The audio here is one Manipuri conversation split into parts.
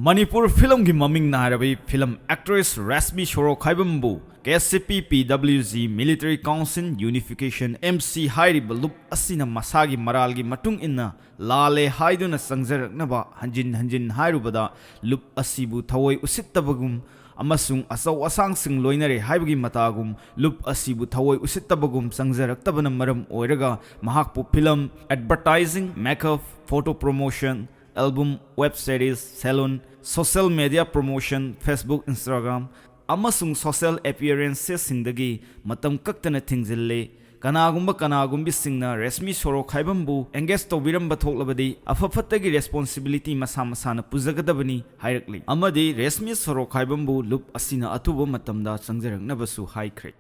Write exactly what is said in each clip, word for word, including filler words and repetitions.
ꯃꯅꯤꯄꯨꯔ ꯐꯤꯂꯝꯒꯤ ꯃꯃꯤꯡ ꯅꯥꯏꯔꯕꯤ ꯐꯤꯂꯝ ꯑꯦꯛꯇ꯭ꯔꯦꯁ ꯔꯦꯁꯃꯤ ꯁꯣꯔꯣꯈꯥꯏꯕꯝꯕꯨ K C P P W G military council unification, M C, ꯍꯥꯏꯔꯤꯕ ꯂꯨꯞ ꯑꯁꯤꯅ ꯃꯁꯥꯒꯤ ꯃꯔꯥꯜꯒꯤ ꯃꯇꯨꯡ ꯏꯟꯅ ꯂꯥꯜꯂꯦ ꯍꯥꯏꯗꯨꯅ ꯆꯪꯖꯔꯛꯅꯕ ꯍꯟꯖꯤꯟ ꯍꯟꯖꯤꯟ ꯍꯥꯏꯔꯨꯕꯗ ꯂꯨꯞ ꯑꯁꯤꯕꯨ ꯊꯑꯣꯏ ꯎꯁꯤꯠꯇꯕꯒꯨꯝ ꯑꯃꯁꯨꯡ ꯑꯆꯧ ꯑꯁꯥꯡꯁꯤꯡ ꯂꯣꯏꯅꯔꯦ ꯍꯥꯏꯕꯒꯤ ꯃꯇꯥꯒꯨꯝ ꯂꯨꯞ ꯑꯁꯤꯕꯨ ꯊꯑꯣꯏ ꯎꯁꯤꯠꯇꯕꯒꯨꯝ ꯆꯪꯖꯔꯛꯇꯕꯅ ꯃꯔꯝ ꯑꯣꯏꯔꯒ ꯃꯍꯥꯛꯄꯨ film, advertising, makeup, photo promotion, album, web series, salon, social media promotion, Facebook, Instagram, ꯑꯃꯁꯨꯡ ꯁꯣꯁꯤꯌꯦꯜ ꯑꯦꯄꯤꯌꯔꯦꯟꯁꯦꯁꯁꯤꯡꯗꯒꯤ ꯃꯇꯝ ꯀꯛꯇꯅ ꯊꯤꯡꯖꯤꯜꯂꯤ꯫ ꯀꯅꯥꯒꯨꯝꯕ ꯀꯅꯥꯒꯨꯝꯕꯤꯁꯤꯡꯅ ꯔꯦꯁꯃꯤ ꯁꯣꯔꯣꯈꯥꯏꯕꯝꯕꯨ ꯑꯦꯡꯒꯦꯖ ꯇꯧꯕꯤꯔꯝꯕ ꯊꯣꯛꯂꯕꯗꯤ ꯑꯐ ꯐꯠꯇꯒꯤ ꯔꯦꯁꯄꯣꯟꯁꯤꯕꯤꯂꯤꯇꯤ ꯃꯁꯥ ꯃꯁꯥꯅ ꯄꯨꯖꯒꯗꯕꯅꯤ ꯍꯥꯏꯔꯛꯂꯤ꯫ ꯑꯃꯗꯤ ꯔꯦꯁꯃꯤ ꯁꯣꯔꯣꯈꯥꯏꯕꯝꯕꯨ ꯂꯨꯞ ꯑꯁꯤꯅ ꯑꯊꯨꯕ ꯃꯇꯝꯗ ꯆꯪꯖꯔꯛꯅꯕꯁꯨ ꯍꯥꯏꯈ꯭ꯔꯦ꯫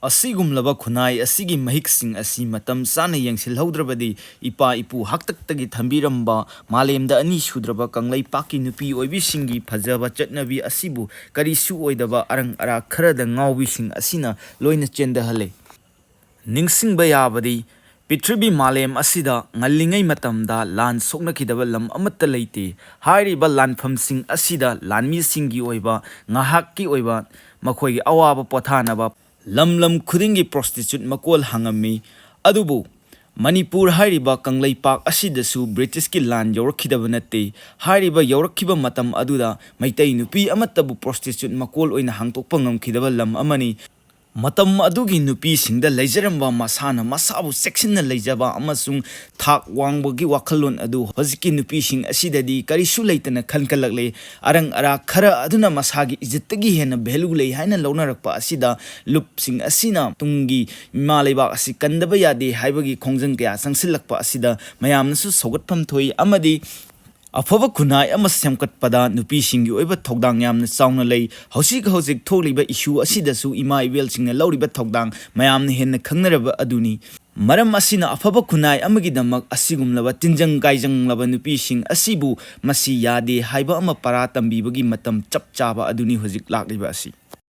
ꯑꯁꯤꯒꯨꯝꯂꯕ ꯈꯨꯟꯅꯥꯏ ꯑꯁꯤꯒꯤ ꯃꯍꯤꯛꯁꯤꯡ ꯑꯁꯤ ꯃꯇꯝ ꯆꯥꯅ ꯌꯦꯡꯁꯤꯜꯍꯧꯗ꯭ꯔꯕꯗꯤ ꯏꯄꯥ ꯏꯄꯨ ꯍꯥꯛꯇꯛꯇꯒꯤ ꯊꯝꯕꯤꯔꯝꯕ ꯃꯥꯂꯦꯝꯗ ꯑꯅꯤꯁꯨꯗ꯭ꯔꯕ ꯀꯪꯂꯩꯄꯥꯛꯀꯤ ꯅꯨꯄꯤ ꯑꯣꯏꯕꯤꯁꯤꯡꯒꯤ ꯐꯖꯕ ꯆꯠꯅꯕꯤ ꯑꯁꯤꯕꯨ ꯀꯔꯤꯁꯨ ꯑꯣꯏꯗꯕ ꯑꯔꯪ ꯑꯔꯥꯛ ꯈꯔꯗ ꯉꯥꯎꯕꯤꯁꯤꯡ ꯑꯁꯤꯅ ꯂꯣꯏꯅ ꯆꯦꯟꯊꯍꯜꯂꯦ꯫ ꯅꯤꯡꯁꯤꯡꯕ ꯌꯥꯕꯗꯤ, ꯄ꯭ꯔꯤꯊꯤꯕꯤ ꯃꯥꯂꯦꯝ ꯑꯁꯤꯗ ꯉꯜꯂꯤꯉꯩ ꯃꯇꯝꯗ ꯂꯥꯟ ꯁꯣꯛꯅꯈꯤꯗꯕ ꯂꯝ ꯑꯃꯠꯇ ꯂꯩꯇꯦ꯫ ꯍꯥꯏꯔꯤꯕ ꯂꯥꯟꯐꯝꯁꯤꯡ ꯑꯁꯤꯗ ꯂꯥꯟꯃꯤꯁꯤꯡꯒꯤ ꯑꯣꯏꯕ, ꯉꯥꯏꯍꯥꯛꯀꯤ ꯑꯣꯏꯕ, ꯃꯈꯣꯏꯒꯤ ꯑꯋꯥꯕ ꯄꯣꯊꯥꯅꯕ ꯂꯝ ꯂꯝ ꯈꯨꯗꯤꯡꯒꯤ ꯄ꯭ꯔꯣꯁꯇꯤꯆꯨꯠ ꯃꯀꯣꯜ ꯍꯥꯡꯉꯝꯃꯤ꯫ ꯑꯗꯨꯕꯨ ꯃꯅꯤꯄꯨꯔ ꯍꯥꯏꯔꯤꯕ ꯀꯪꯂꯩꯄꯥꯛ ꯑꯁꯤꯗꯁꯨ ꯕ꯭ꯔꯤꯇꯤꯁꯀꯤ ꯂꯥꯟ ꯌꯧꯔꯛꯈꯤꯗꯕ ꯅꯠꯇꯦ꯫ ꯍꯥꯏꯔꯤꯕ ꯌꯧꯔꯛꯈꯤꯕ ꯃꯇꯝ ꯑꯗꯨꯗ ꯃꯩꯇꯩ ꯅꯨꯄꯤ ꯑꯃꯠꯇꯕꯨ ꯄ꯭ꯔꯣꯁꯇꯤꯆꯨꯠ ꯃꯀꯣꯜ ꯑꯣꯏꯅ ꯍꯥꯡꯗꯣꯛꯄ ꯉꯝꯈꯤꯗꯕ ꯂꯝ ꯑꯃꯅꯤ꯫ ꯃꯇꯝ ꯑꯗꯨꯒꯤ ꯅꯨꯄꯤꯁꯤꯡꯗ ꯂꯩꯖꯔꯝꯕ ꯃꯁꯥꯅ ꯃꯁꯥꯕꯨ ꯆꯦꯛꯁꯤꯟꯅ ꯂꯩꯖꯕ ꯑꯃꯁꯨꯡ ꯊꯥꯛ ꯋꯥꯡꯕꯒꯤ ꯋꯥꯈꯜꯂꯣꯟ ꯑꯗꯨ ꯍꯧꯖꯤꯛꯀꯤ ꯅꯨꯄꯤꯁꯤꯡ ꯑꯁꯤꯗꯗꯤ ꯀꯔꯤꯁꯨ ꯂꯩꯇꯅ ꯈꯟꯒꯠꯂꯛꯂꯦ꯫ ꯑꯔꯪ ꯑꯔꯥꯛ ꯈꯔ ꯑꯗꯨꯅ ꯃꯁꯥꯒꯤ ꯏꯖꯠꯇꯒꯤ ꯍꯦꯟꯅ ꯚꯦꯂꯨ ꯂꯩ ꯍꯥꯏꯅ ꯂꯧꯅꯔꯛꯄ ꯑꯁꯤꯗ ꯂꯨꯞꯁꯤꯡ ꯑꯁꯤꯅ ꯇꯨꯡꯒꯤ ꯏꯃꯥ ꯂꯩꯕꯥꯛ ꯑꯁꯤ ꯀꯟꯗꯕ ꯌꯥꯗꯦ ꯍꯥꯏꯕꯒꯤ ꯈꯣꯡꯖꯪ ꯀꯌꯥ ꯆꯪꯁꯤꯜꯂꯛꯄ ꯑꯁꯤꯗ ꯃꯌꯥꯝꯅꯁꯨ ꯁꯧꯒꯠꯐꯝ ꯊꯣꯛꯏ ꯑꯃꯗꯤ ꯑꯐꯕ ꯈꯨꯟꯅꯥꯏ ꯑꯃ ꯁꯦꯝꯒꯠꯄꯗ ꯅꯨꯄꯤꯁꯤꯡꯒꯤ ꯑꯣꯏꯕ ꯊꯧꯗꯥꯡ ꯌꯥꯝꯅ ꯆꯥꯎꯅ ꯂꯩ꯫ ꯍꯧꯖꯤꯛ ꯍꯧꯖꯤꯛ ꯊꯣꯛꯂꯤꯕ ꯏꯁꯨ ꯑꯁꯤꯗꯁꯨ ꯏꯃꯥ ꯏꯕꯦꯜꯁꯤꯡꯅ ꯂꯧꯔꯤꯕ ꯊꯧꯗꯥꯡ ꯃꯌꯥꯝꯅ ꯍꯦꯟꯅ ꯈꯪꯅꯔꯕ ꯑꯗꯨꯅꯤ꯫ ꯃꯔꯝ ꯑꯁꯤꯅ ꯑꯐꯕ ꯈꯨꯟꯅꯥꯏ ꯑꯃꯒꯤꯗꯃꯛ ꯑꯁꯤꯒꯨꯝꯂꯕ ꯇꯤꯟꯖꯪ ꯀꯥꯏꯖꯪꯂꯕ ꯅꯨꯄꯤꯁꯤꯡ ꯑꯁꯤꯕꯨ ꯃꯁꯤ ꯌꯥꯗꯦ ꯍꯥꯏꯕ ꯑꯃ ꯄꯔꯥ ꯇꯝꯕꯤꯕꯒꯤ ꯃꯇꯝ ꯆꯞ ꯆꯥꯕ ꯑꯗꯨꯅꯤ ꯍꯧꯖꯤꯛ ꯂꯥꯛꯂꯤꯕ ꯑꯁꯤ꯫